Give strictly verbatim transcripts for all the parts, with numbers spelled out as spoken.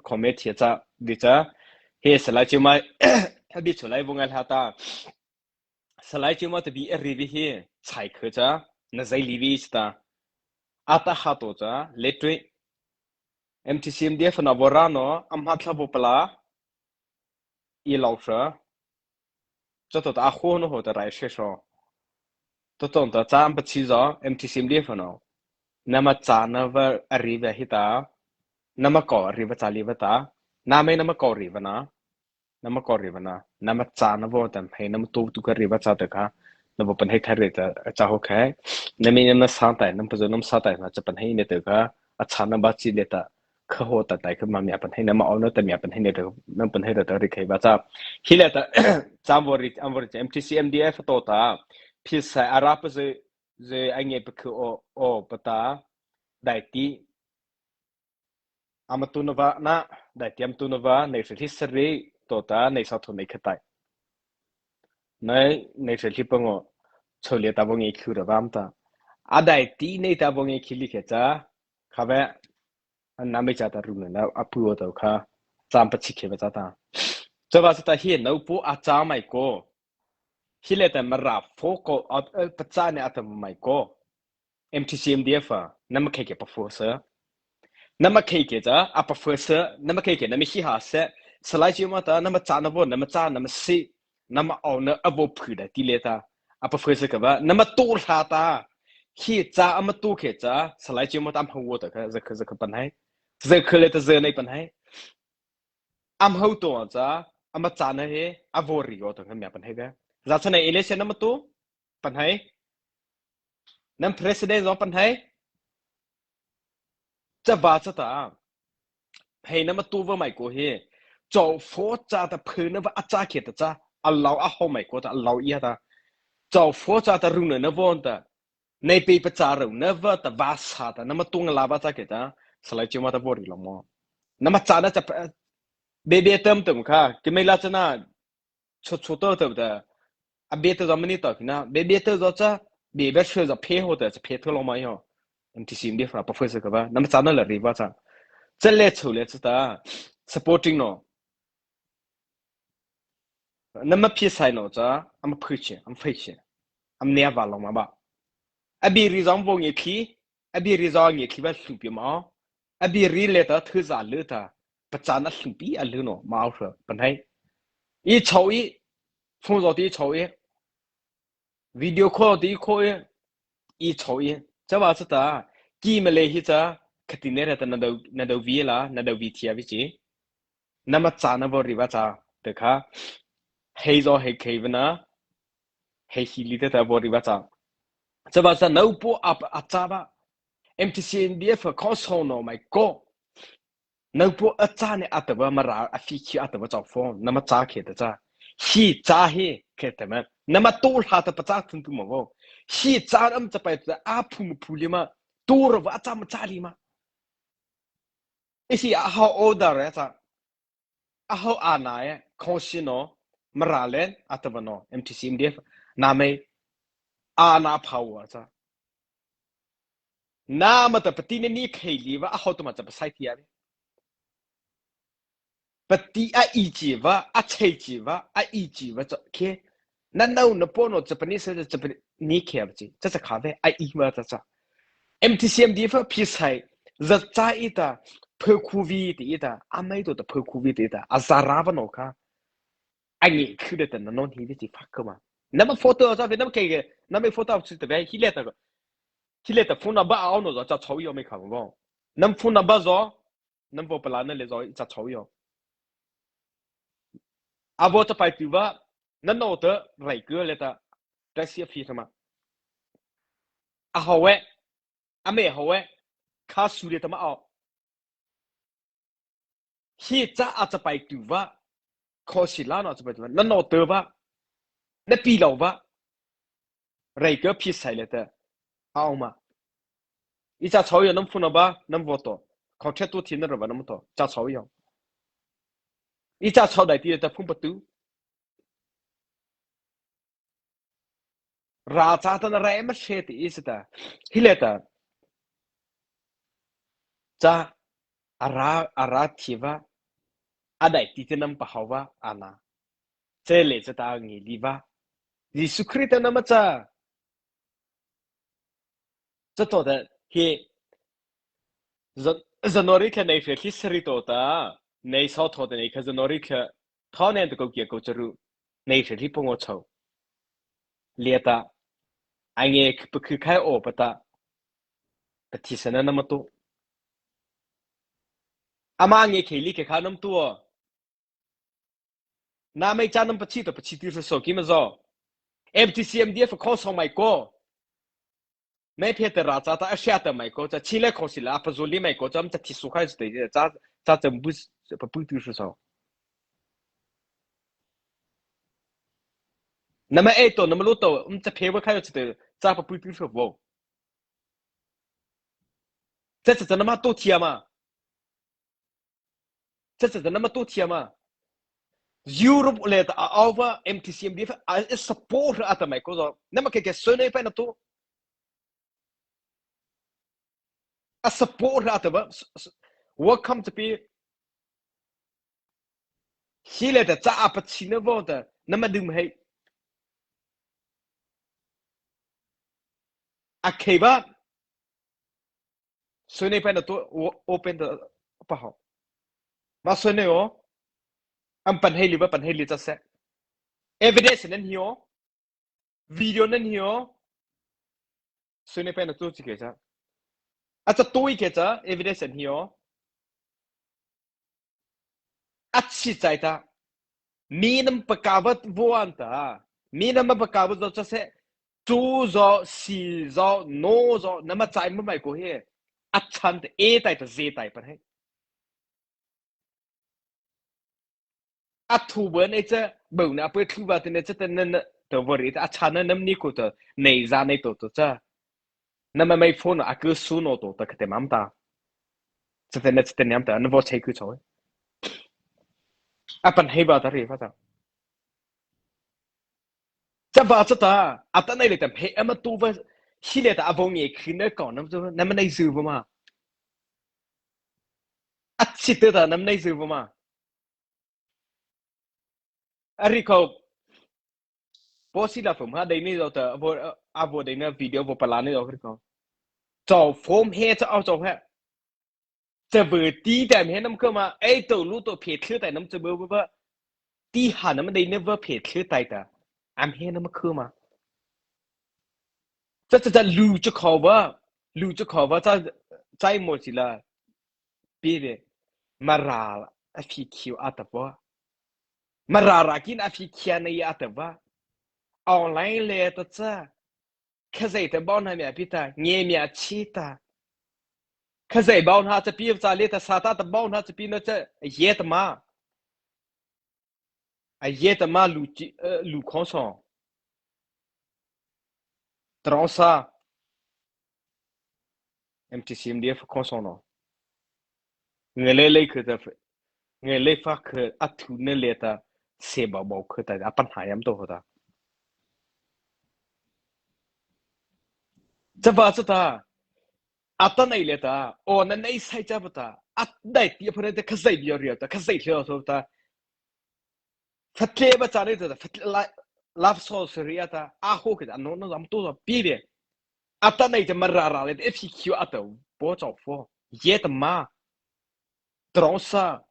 comment hi cha, di cha, he Salai Chiu Mo, a bi chu lai vong a hla ta, Salai Chiu Mo ta bi a ri vi hi, chai khu cha, na zai li vi cha ta, a ta ha to cha, le tui, M T C M D F na vo ra no, am ha thla vo pala, i lau sa, Cha to ta a khu no ho ta rai se so. To to ta cha am pa chi zo M T C M D F no. Nama cha na va a ri va hi ta. Nama ko ri va cha li va ta. Na me nama ko ri va na. Nama ko ri va na. Nama cha na vo ta hei nama to tu ka ri va cha ta ka. Na vo pan hei tha ri ta cha ho khai. Na me nama sa ta, nama pa zo nama sa ta na cha pan hei ne ta ka. A cha na ba chi le ta. Kha ho ta tai kha ma mia pan hei nama au na ta mia pan hei ne ta, nama pan hei ta ta ri khai va cha. Hi le ta, cha am vo ri, am vo ri, M T C M D F to ta, phi sai a ra pa ze, ze a nge pa khu o, o pa ta, dai ti, ama tu na va na, dai ti ama tu na va, nei sa hli sa ri, to ta, nei sa tho nei kha tai. Nei, nei sa hli pa ngo, cho le ta vo nge khu ra va am ta. A dai ti nei ta vo nge khi li khe cha, kha ve, a na me cha ta ru na, a pu o ta kha, cha am pa chi khe va cha ta. Cha va cha ta hi, nau pu a cha mai ko. Hi le ta Mara pho ko, a, a, pa cha ne a ta mai ko. M T C M D F a, nama khei ke pa pho sa. Nama khei ke cha, a pa pho sa, nama khei ke, nama hi ha sa. Salai Chiu Mo ta, nama cha na vo, nama cha, nama si. Nama au na a vo phu da ti le ta. A pa pho sa ka va, nama to hla ta. Hi cha ama to khe cha, Salai Chiu Mo ta am ha vo ta ka, za ka, za ka pan hai. Za ka le ta za nei pan hai. Am hau to cha, ama cha na he, a vo ri o ta ka mia pan hai ka. Za cha na election nama to, pan hai. Nam president zo pan hai. Cha va cha ta. Hei nama tu va mai ko he. Chau pho cha ta phe na va a cha khe ta cha. A lau a ho mai ko ta a lau ia ta. Chau pho cha ta ru na na von ta. Nei pe pa cha ru na va ta va sa ta. Nama tu nga la va cha khe ta. Salai Chiu Mo ta vo ri lo mo. Nama cha na cha pa. Be be tam tam kha. Ki mai la cha na. Cho cho to to da. A be to za mani to kina. Be be to za cha. Be be shwe za phe ho ta cha phe to lo ma yo. M T C M D F ra pa phe se ka ba. Nama cha na la ri ba cha. Cha le cho le cha ta. Supporting no. Nama phi sai no cha. Am phe che. Am phe che. Am ne va lo ma ba. A bi ri za am vo nge khi. A bi ri za nge khi va hlu pi ma. A bi ri le ta thu za le ta. Pa cha na hlu pi a le no ma au hra pan hai. I chau i. Phone zo ti chau i. Video call ti ko i. I chau i. Cha va cha ta. Ki ma le hi cha. Kha ti ne ra ta na do, na do vi la, na do vi thia vi chi. Nama cha na vo ri va cha. Te kha. Hei zo hei khei va na. Hei hi li te ta vo ri va cha. Cha va cha nau po a, a cha va. M T C M D F kho so no mai ko. Nau po a cha ne a ta va Mara a phi khi a ta va cha phone. Nama cha khe ta cha. Hi cha hi khe ta ma. Nama to hla ta pa cha thun tu ma vo. Hi cha am cha pai ta a phu mu phu li ma. To ra va a cha ma cha li ma. I si a ha order ya cha. A ho a na e, kho si no, Mara le, a ta va no, M T C M D F, na me, a na pha wa cha. Na ma ta pati ne ni khei li va, a ho ta ma cha pa sai ti ya le. Pati a i chi va, a chei chi va, a i chi va cha khe. Na nau na po no cha pa ni sa cha pa ni khe va chi. Cha cha kha ve, a i va cha cha. M T C M D F phi sai, za cha i ta, phe khu vi ti i ta, a mai to ta phe khu vi ti i ta, a za ra va no kha. A nge khu de ta na non hi vi ti fa ka ma. Nama photo cha ve, nama ke, nama photo chu ta ve, hi le ta. Hi le ta phone number a no za cha chau yo me kha vo. Nama phone number zo, nama vo pala na le zo cha chau yo. A vo ta pai tu va, na no ta rai ku le ta, ta si a phi ta ma. A ho we, a me ho we, kha su le ta ma o. Hi cha a cha pai tu va, kho si la no a cha pai tu va, na no ta va, na pi lo va, rai ku phi sai le ta, a o ma. I cha chau yo nama phone number, nama vo to, kho the tu thi na ra va nama to, cha chau yo. I cha chau dai ti le ta phone pa tu. Ra cha ta na ra ma se ti i sa ta. Hi le ta. Cha. a râ, a râ thei va, a daihti te nama pahao va, a na. Chalei chata a ngiah lei va. Zisu Krista nama cha. Chatawhcha he, Jan-, January thla nei hria thli sari tawhcha, nei saw thawhcha nei kha January thla, thaw nei ta kô kia kô charu, nei hria thli pangawh chô. Liata, a ngiah pakhu khai awpa ta, pathisan na nama tao. Ama ngiah khei lei khei kha nama tao. Nama cha nama pachi to pachi ti so ki ma zo. M T C M D F khawsawh mai ko. Mei phe ta ra cha ta a hria ta mai ko cha chi le khawsi la pa zo li mai ko cha ma cha thi su khai su te cha cha cha bu pa pu tu su so. Nama ei to nama lo to ma cha phe va khai cha te cha pa pu tu su vo. Cha cha cha nama to thia ma. Cha cha cha nama to thia ma. Europe le ta a over M T C M D F a support a ta mai ko zo. Nama ke ke so nei pa na to. A support a ta ba. Welcome to be. Hi le ta cha a pa chi na vo ta. Nama dum hei. A khei ba. Soi nei pa na to, o-, open ta pa ho. Ma soi nei o. Am pan hei li ba pan hei li cha se. Evidence nan hi o. Video nan hi o. Soi nei pa na to chi ke cha. A cha to i ke cha evidence nan hi o. A chi chai ta. Mi nama paka va vo an ta. Mi nama paka va zo cha se. Chu zo, si zo, no zo, nama chai ma mai ko he. A chan ta, e tai ta, ze tai pan he. A thu ba nei cha, bau na pa thu ba te nei cha ta na na, ta va ri ta, a chan na nam ni ko ta, nei za nei to to cha. Nama mai phone a ku su no to ta ka te mam ta. Cha te na cha te niam ta, na vo chai ku choi. A pan hei ba ta ri ba ta. Cha ba cha ta, a ta nei le ta hei ama tu ba, hi le ta a vo nge khi na ko nam tu, nama nei zu ba ma. A chi te ta nama nei zu ba ma. A ri ko. Bo si la phum ha dei ni zo ta, a vo, a vo dei na video vo pa la ni zo ri ko. Chau phum he cha au chau he. Cha vo ti ta he nam ko ma, ei to lu to phe thlu ta nam cha vo vo vo. Ti ha nam dei na vo phe thlu ta ta. Am he nam ko ma. Cha cha cha lu cha ko vo. Lu cha ko vo cha, cha mo si la. Pi de. Mara a phi khiu a ta vo. Mara ra kin a phi khia na i a ta vo. Online le ta cha. Khazei ta bau na mia pi ta, nge mia chi ta. Khazei bau na cha pi cha le ta sa ta ta bau na cha pi na cha ye ta ma. A ye ta ma lu chi, eh, lu khong song. Trong sa. M T C M D F khong song no. Nge le le khe ta, nge le fa khe a thu ne le ta, se ba ba khe ta, a pan ha yam to ho ta. Cha ba cha ta, a ta nei le ta, o na nei sai cha ba ta, a dai ti a pha ne ta, khazei bi ri ta, khazei le so ta. Fa tle ba cha nei ta, fa tle la, love so se ri ta, a ho khe ta, no, no, am to sa pi de. A ta nei ta ma ra ra le, F C Q a ta, bo chau fo, ye ta ma. Trong sa.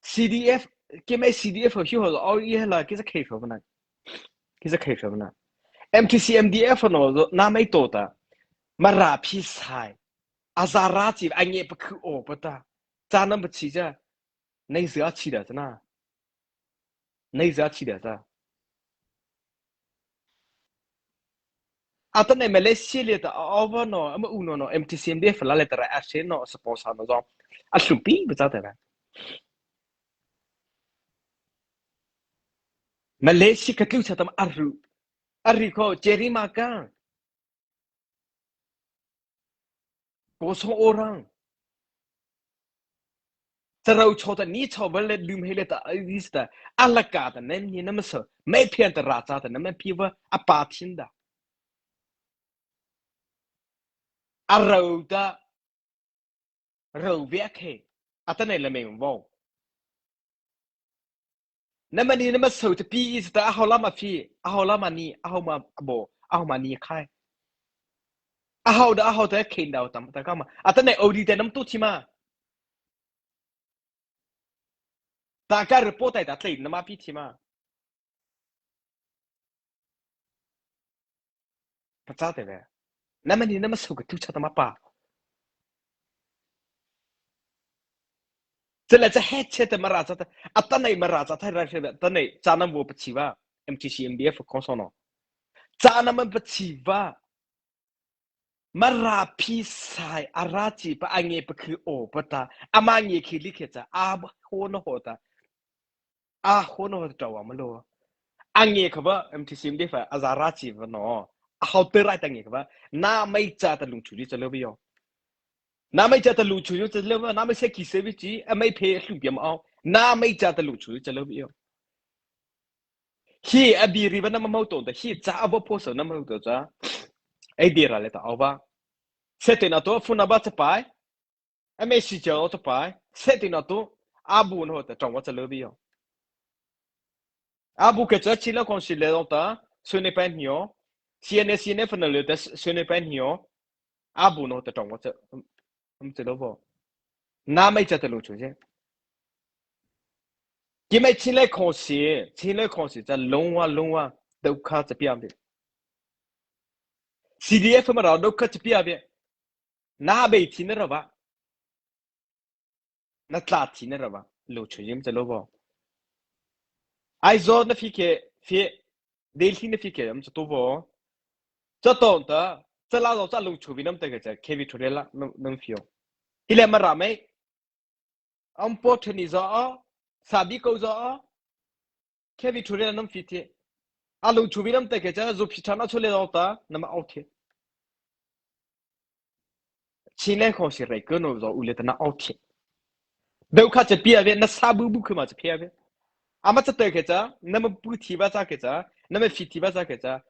C D F, ke mai C D F hiu ho, au i la, ke sa khei fo na. Ke sa khei fo na. M T C M D F no, na mai to ta. Ma ra phi sai. A za ra chi, a nge pa khu o pa ta. Cha nam pa chi cha. Nei za chi da cha na. Nei za chi da cha. A ta nei Malaysia le ta, a over no, ama u no no, M T C M D F la le ta ra, a se no, sponsor no zo. A sum pi, ba cha ta ra. Malaysia ka tlu cha ta ma a ru. A ri ko, Jerry ma ka. Ko so orang. Tarau chota ni chau ba le dum he le ta a vis ta. A la ka ta nem ni nam so. Mai phian ta ra cha ta nam pi va a pa thin da. a rao ta, rao vei a khei, atanoh la mei vaw. Nama ni nama so ta pi i ta a hao la ma fi, a hao la ma ni, a hao ma bo, a hao ma ni khai. A hao da, a hao ta khei dao tam ta kama. Atanoh o di ta nam tu thi ma. Ta ka report tai ta tlei nama pi thi ma. Pachâ te ve. Nama ni nama so ka tu cha ta ma pa. Chale cha he che ta Mara cha ta. Atanoh Mara cha ta ra she ta nei cha nam vo pachi va. M T C M D F ko so no. Cha nam pachi va. Mara phi sai a ra chi pa a nge pa khu o pa ta. Ama nge khi li khe cha. A ho no ho ta. A ho no ho ta wa ma lo. A nge kha ba M T C M D F a za ra chi va no. A hao te rai ta nge kha ba. Na mai cha ta lung chu li cha lo bi yo. Na mai cha ta lung chu li cha lo ba. Na mai se ki se bi chi. A mai phe hlu bi ma o. Na mai cha ta lung chu li cha lo bi yo. Hi a bi ri ba na ma mau to da. Hi cha a bo po so na ma to cha. Ai bi ra le ta o ba. Se te na to fu na ba cha pai. A mei si cha o cha pai. Se te na to. A bu no ta chong wa cha lo bi yo. A bu ke cha chi la kong si le ta. Su ne pai ni yo. C N A, C N F na le ta su ne pai ni yo. A bu no ta chong wa cha. Am cha lo bo. Na mai cha ta lo chu je. Ki mai chin lai kho si, chin lai kho si cha lung wa lung wa. Dau kha cha pia bi. C D F ma ra dau kha cha pia bi. Na bei thi na ra ba. Na tla thi na ra ba. Lo chu yim cha lo bo. Ai zo na fi ke, fi. Delhi na fi ke, am cha to bo. Cha to ta, cha la zo cha lung chu bi nam ta ke cha, K V Thurel la, nam, nam fi yo. Hi le ma ra mai. Am po thani zo a, sa bi ko zo a. K V Thurel la nam fi thi. A lung chu bi nam ta ke cha, zo phi cha na chu le zo ta, nam au thi. Chin lai kho si rai ko no zo u le ta na au thi. Dau kha cha pia ve, na sa bu bu khu ma cha pia ve. Ama cha te ke cha, na ma bu thi ba cha ke cha, na ma fi thi ba cha ke cha.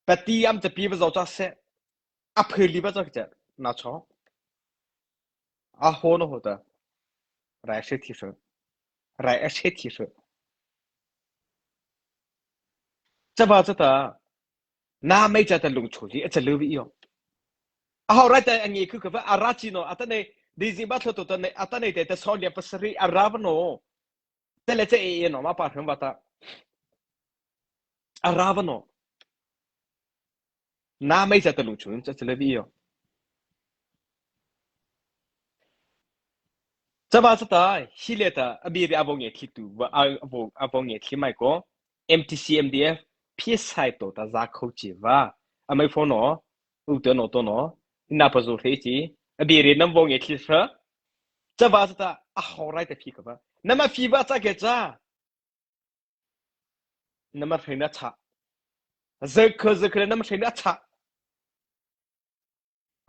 Pati am cha pi ba zo cha se. A phe li ba cha ke cha, na cho. A ho no ho ta. Rai se thi se. Rai a se thi se. Cha ba cha ta. Na mai cha ta lung chu li, a cha lo bi yo. A hao rai ta a nge khu ka ba, a ra chi no, atanoh, di zi ba thlo to ta nei, atanoh te ta so lia pa sa ri, a ra ba no. Te le cha e e no, ma pa hram ba ta. A ra ba no. Na mai cha ta lung chu, cha cha lo bi yo. Cha ba cha ta, hi le ta, a bi ri a bo nge thi tu, ba a, a bo, a bo nge thi mai ko, M T C M D F, phi sai to ta za kho chi va. A mai pho no, u te no to no, na pa zo hre chi, a bi ri nam bo nge thi sa. Cha ba cha ta, a hao rai ta phi ka ba. Na ma phi ba cha ke cha. Na ma hre na cha. Za kho, za kho le na ma hre na cha.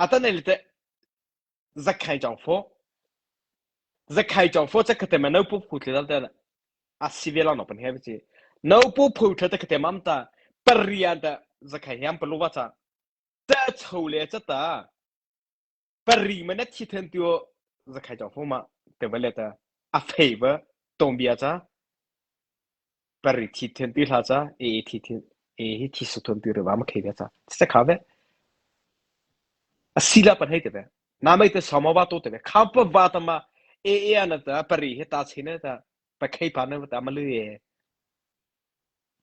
Atanoh le te, za khai chang pho. Za khai chang pho cha ka te ma nau pu phu te ta. A si ve la no pan he bi chi. Nau pu phu te ta ka te ma am ta. Parian ta, za khai hiam pa lu va cha. Ta chau le cha ta. Pari ma na thi then tu, za khai chang pho ma. Te va le ta. A fei va. Tong bia cha. Pari thi then tu hla cha, e, e thi then, e, hi thi su then tu re va ma khei ve cha. Cha kha ve. A si la pan hei te ve. Na mai te sa ma va to te ve. Kha pa va ta ma, e, e, ana ta, pari he ta chi na ta, pa khei pa na ta ma lu e.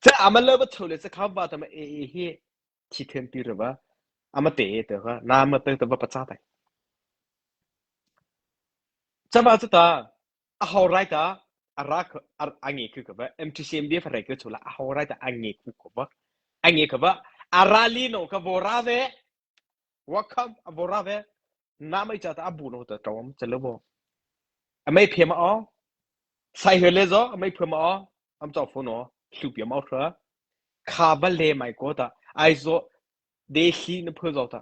Cha ama la va chau le cha kha va ta ma, e, e, hi thi then tu re va. Ama te te va, na ma te te va pa cha tai. Cha ba cha ta, a hao rai ta, a ra kha, a, a nge khu ka ba, M T C M D F rai ka chu la, a hao rai ta, a nge khu ka ba, a nge ka ba, a ra li no ka vo ra ve, wa kha, a vo ra ve, na mai cha ta, a bu no ta, tawm, cha lo bo. A mai phe ma o, sai he le zo, a mai phe ma o, am cha pho no, hlu pi ma o hra, kha ba le mai ko ta, ai zo, de hi na phe zo ta.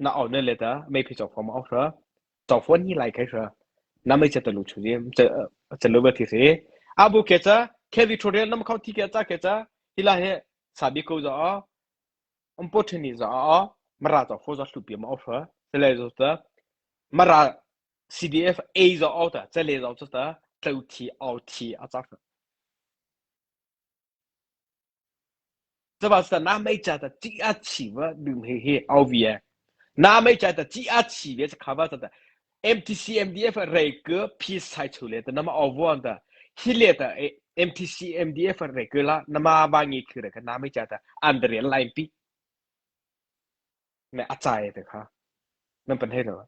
Na au na le ta, mai phe chau pho ma au hra. Chau pho ni lai khai hra. Na mai cha ta lu chu ni, cha, cha lu ba thi se. A bu ke cha, K V Thurel nam khau thi ke cha ke cha. Hi la he, sa bi ko za a. Am po thani za a. Mara châ pho zy hluhpi ma o pha, chalei zy ta, Mara C D F a zy o ta, chalei zy ta, tlô thi, ao thi a châ pha. Chavâta nama châta chi a chi va dum he he ao vei. Nama châta chi a chi vei cha kha va chata. M T C M D F rei ke phi sai chu le ta nama ao vo ta. Hi le ta, eh, M T C M D F rei ke la nama va ngi khu rei ke nama châta andre line pi. Me a chai te kha. Nam pan he ro.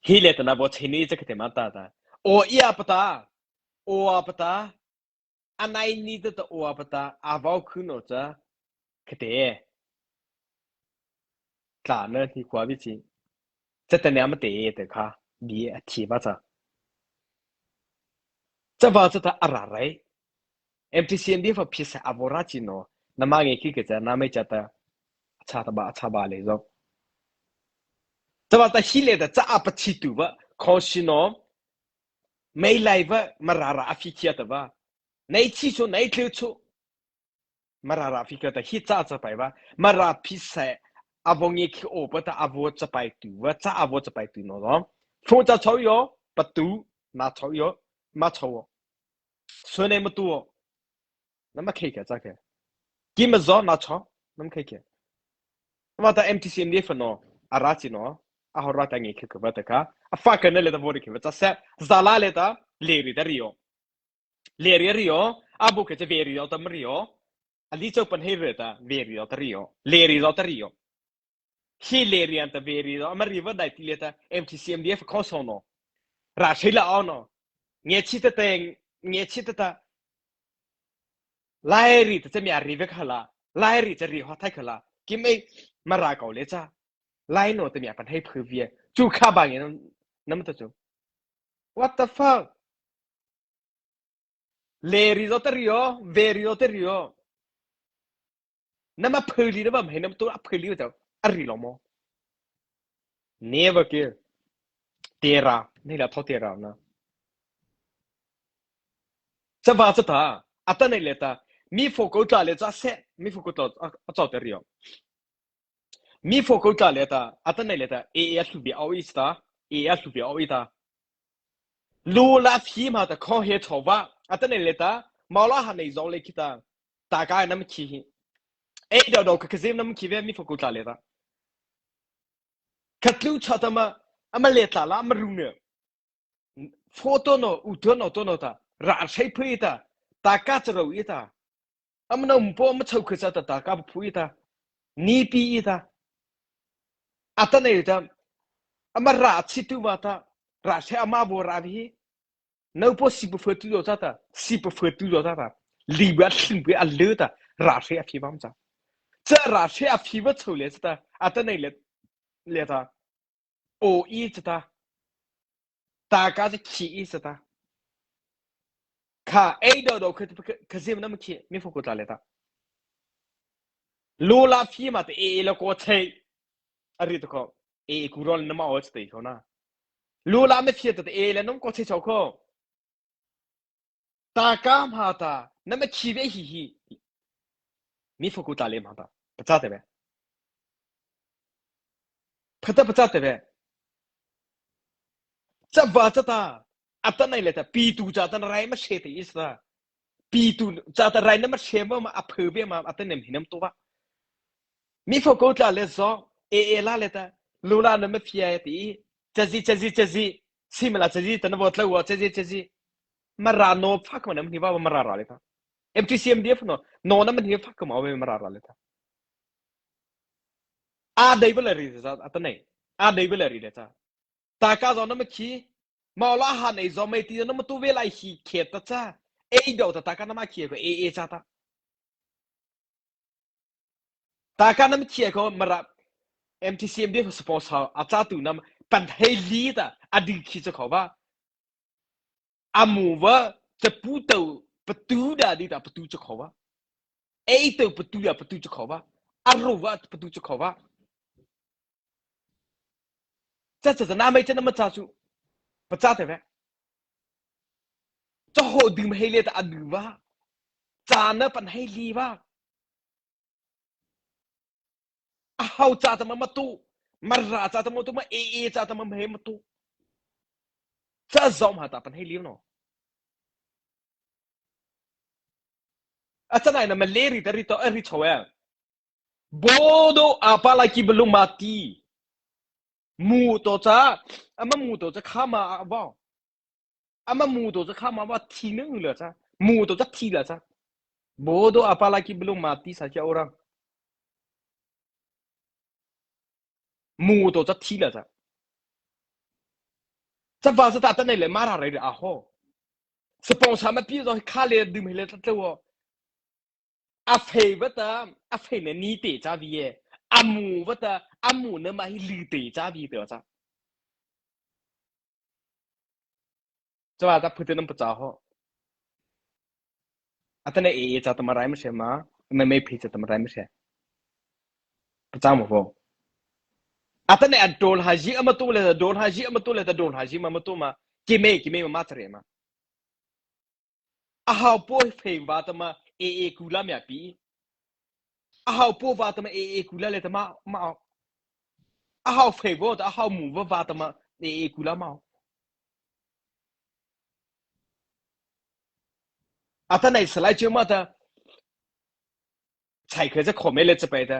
Hi le ta na vo chini cha ke te ma ta ta. O ia pa ta. O a pa ta. A nai ni ta ta o a pa ta. A vau khu no cha. Ke te. Tla na ni kwa vi chi. Cha ta ne ama te te kha. Di a thi va cha. Chavâta cha ta a ra rai. M T C M D F phi sai a vo ra chi no. Nama ngi ki ke cha nama châta. Cha ta ba, cha ba le zo. Chavâta hi le ta cha a pa chi tu va. Kho shi no. Mei lai va Mara râh a phi khia ta va. Nai chi chu, nai tleu chu. Mara râh phi khia ta hi cha cha pai va. Mara phi sai a vo ngi ki o pa ta a vo cha pai tu va. Cha a vo cha pai tu no zo. Pho cha chau yo, pa tu, na chau yo, ma chau o. So ne ma tu o. Nama khei ke cha ke. Ki ma zo na chau, nama khei ke. Vâta M T C M D F no, a ra chi no, a ho ra ta ngi ke ke va ta kha. A fa ke na le ta vo ri ke va cha se, za la le ta, le ri ta ri yo. Le ri ri yo, a bu ke cha ve ri yo ta ma ri yo. A li chau pan he re ta, ve ri yo ta ri yo. Le ri yo ta ri yo. Hi le ri an ta ve ri yo, a ma ri va dai ti le ta, M T C M D F kho so no. Ra sei la o no. Nge chi ta te, nge chi ta ta. Lai ri ta cha mi a ri ve kha la. Lai ri cha ri ho thai kha la. Ki mei Mara kau le cha. Lai no ta mi a pan he phu vi. Chu kha ba nge no, nam ta chu. What the fuck? Le ri zo ta ri yo, ve ri yo ta ri yo. Nama phu li na ba mei nam tu a phu li ta. A ri lo mo. Never ke. Te ra, nei la tho te ra na. Chavâta cha ta, a ta nei le ta. Mi pho ko tla le cha se, mi pho ko tla a, a chau ta ri yo. Mi pho ko tla le ta, a ta nei le ta, e, e a hlu bi au i ta, e, e a hlu bi au i ta. Lu la phi ma ta kho he tho va, a ta nei le ta, ma la ha nei zo le ki ta, ta ka nam ki hi. E do do ka ka zim nam ki ve mi pho ko tla le ta. Ka tlu cha ta ma, a ma le tla la ma ru ne. Pho to no, u to no, to no ta, ra sei phu i ta, ta ka cha ro i ta. Ama no mpo ama chau kha cha ta ta ka phu i ta. Ni pi i ta. A ta nei ta. Ama ra chi tu ma ta. Ra se ama bo ra hi. No po si po phu tu zo cha ta. Si po phu tu zo cha ta. Li ba sin bu a le ta. Ra se a phi ba ma cha. Cha ra se a phi ba chau le cha ta. A ta nei le, le ta. O i cha ta. Ta ka cha khi i cha ta. Kha, ei do do kha, kha, kha zim nam khi, mi pho ko tla le ta. Lu la phi ma ta e, e la ko chei. A ri ta ko. E, e ku ro le nam o cha ta i ko na. Lu la me phi ta e le nam ko chei chau ko. Ta ka ma ta, nama khi ve hi hi. Mi pho ko tla le ma ta. Pachâ te ve. Pha ta pachâ te ve. Chavâta cha ta. A ta nei le ta. Pi tu cha ta rai ma se te i sa. Pi tu cha ta rai nama se ma ma a phu ve ma a ta nem hi nam to va. Mi pho ko tla le zo, e, e la le ta, lu la nama phi a ti, cha zi, cha zi, cha zi, si ma la cha zi, ta na vo tla vo, cha zi, cha zi. Mara no pha ko nama ni va Mara ra le ta. M T C M D F no, no nama ni pha ko ma ve Mara ra le ta. A dei ba la ri za, a ta nei. A dei ba la ri le ta. Ta ka zo nama khi, ma la ha nei zo mei ti nama tu ve lai hi khe ta cha. Ei do ta ta ka nama khi ko e, e cha ta. Ta ka nama khi ko Mara M T C M D F sponsor a cha tu nama pan hei li ta a di khi cha ko va. A mu va cha pu tau pa tu da di ta pa tu cha ko va. Ei tau pa tu da pa tu cha ko va. A ro va pa tu cha ko va. Cha cha cha nama cha nama cha chu. Pachâ te ve. Cha ho dum hei le ta a du va. Cha na pan hei li va. A hawh cha ta ma ma to, Mara cha ta ma to, ma A A cha ta ma ma he ma to. Cha zom ha ta pan he liu no. A cha nai na ma le ri ta ri to, a ri cho e. Bodo a pa la ki bulu ma ti. Mu to cha, ama mu to cha kha ma a ba. Ama mu to cha kha ma ba thi na la cha. Mu to cha thi la cha. Bodo a pa la ki bulu ma ti sa cha orang. Mu to cha thi la cha. Cha ba sa ta ta nei le Mara rai a ho. Sa pong sa ma pi zo kha le dum he le ta tlo. A fei va ta, a fei na ni te cha vi e. A mu va ta, a mu na ma hi lu te cha vi te cha. Cha ba ta phu te nam pa cha ho. Atanoh A A cha ta ma rai ma se ma, ma mei phei cha ta ma rai ma se. Pa cha ma vo. Atanoh a dol ha ji ama to le, dol ha ji ama to le, ta dol ha ji ma ma to ma. Ki mei, ki mei ma ma cha re ma. A hawh po phei va ta ma A A ku la mia pi. A hawh po va ta ma A A ku la le ta ma, ma. A hawh phei vo ta, a hawh mu va va ta ma A A ku la ma. Atanoh salai che ma ta. Chai khe cha kho me le cha pai ta.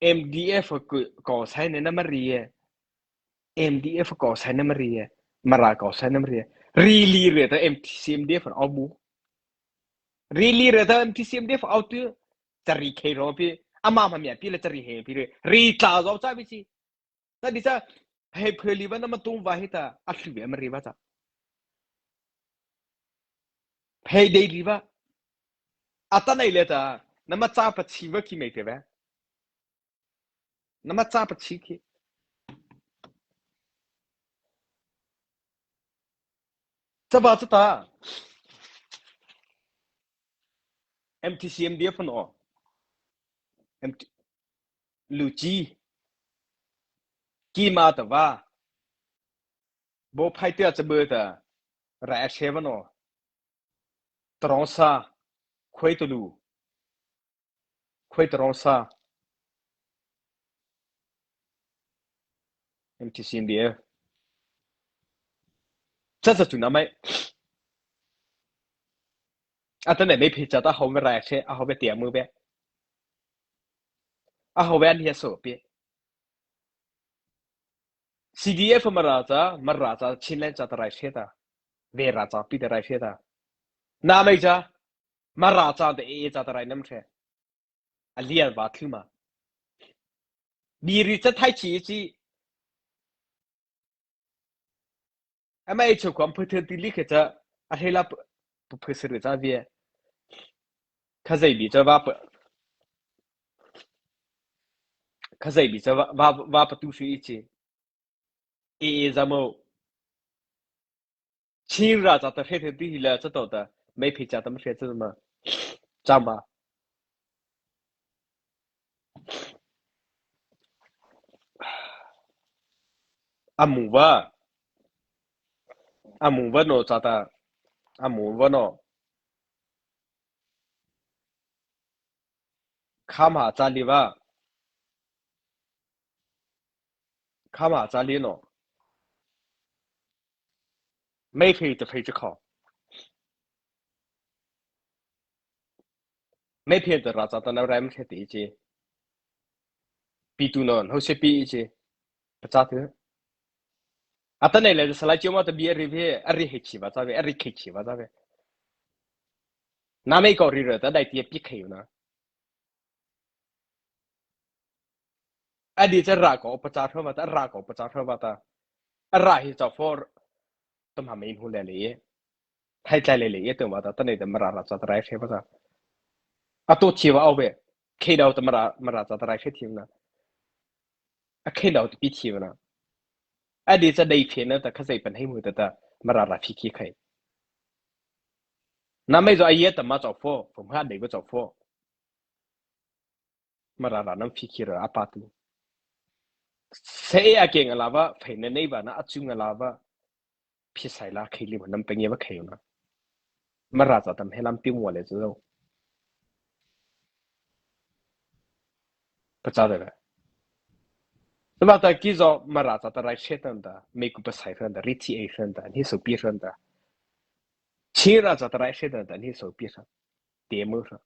M D F ko, ko sai ne na ma ri e. M D F ko sai na ma ri e. Mara ko sai na ma ri e. Ri li re ta M T C M D F au bu. Ri li re ta M T C M D F au tu. Cha ri khe ro pi. Ama ma mia pi le cha ri he pi re. Ri tla zo cha pi si. Ta di cha, hei phei li va na ma tung va hi ta, a hlu ve ma ri va cha. Hei dei ri va. Atanoh le ta, na ma cha pa chi va ki mei te ve. Na ma cha pa chi ki. Cha ba cha ta. M T C M D F no. M T, lu chi. Ki ma ta va. Bo phai te a cha bơ ta. Ra a che va no. Tarong sa. Khoi to lu. Khoi tarong sa. M T C M D F. Cha cha chu na mai. Atanoh mei phei cha ta hawh ve rai se, a hawh ve tia mu ve. A hawh ve an hia so pi. C D F Mara cha, Mara cha, Chinland cha ta rai se ta. Vera cha pi ta rai se ta. Na mei cha, Mara cha ta A A cha ta rai nam se. A lia va thlu ma. Bi ri cha thai chi chi. Ama e cho kwam phu thei ti li khe cha, a hei la phu, phu, phu se ru cha vie. Khazai bi cha va phu. Khazai bi cha va, va, va phu tu su i chi. E, e, za mo. Chin ra cha ta hre thei ti hi la cha to ta, mei phei cha ta ma hre cha ma. Cha ma. A mu va. A mu va no cha ta. A mu va no. Kham ha cha li va. Kham ha cha li no. Mei phei ta phei cha kho. Mei phei ta ra cha ta na rai ma hre ti chi. Pi tu no, hau se pi chi. Pa cha tu. Atanoh le salai chi ma ta bi a ri ve, a ri he chi va cha ve, a ri khe chi va cha ve. Na mei ko ri ra ta dai ti pi khe yu na. A di cha ra ko pa cha thra va ta, ra ko pa cha thra va ta. A ra hi cha for. Tum ha mei hu le le ye. Thai tlai le le ye tum va ta, ta nei ta Mara ra cha ta rai hre va ta. A to chi va au ve. Khe dau ta Mara, Mara cha ta rai hre thi na. A khe dau ta pi thi va na. A di cha dei phe na ta Khazai pan hei mu ta ta Mara ra phi ki khai. Na mei zo a ye ta ma cha fo, fo ma dei va cha fo. Mara ra nam phi khi ra a pa tu. Se a ke nga la va, phei na nei va na a chu nga la va. Phi sai la khei li ma nam pe nge va khei na. Mara cha tam he lam ti mo le zo. Pa cha da. Tahmâ ta kei zy Mara cha ta rai hre ta nata, mei ku pasai hra nata, rei thi ei hra nata, ni so pi hra nata. Chin Mara cha ta rai hre ta nata, ni so pi hra. Te mo hra.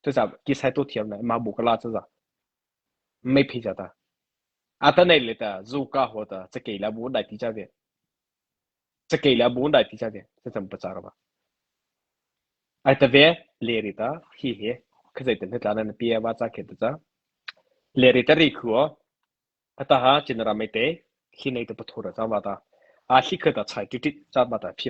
Tahmâ kei sai to thiam na, ma bu ka la cha za. Mei phi cha ta. Ata nei le ta, zu ka ho ta, cha kei la bu dai ti cha ve. Cha kei la bu dai ti cha ve. Cha cham pa cha ra ba. Ai ta ve, le ri ta, hi he. Ka zai ta ne tla na na pia va cha khe ta cha. Le ri ta ri khu o. Ata ha, chin ra mei te. Hi nei ta pa tho ra cha va ta. A hi kha ta chai tu ti cha va ta phi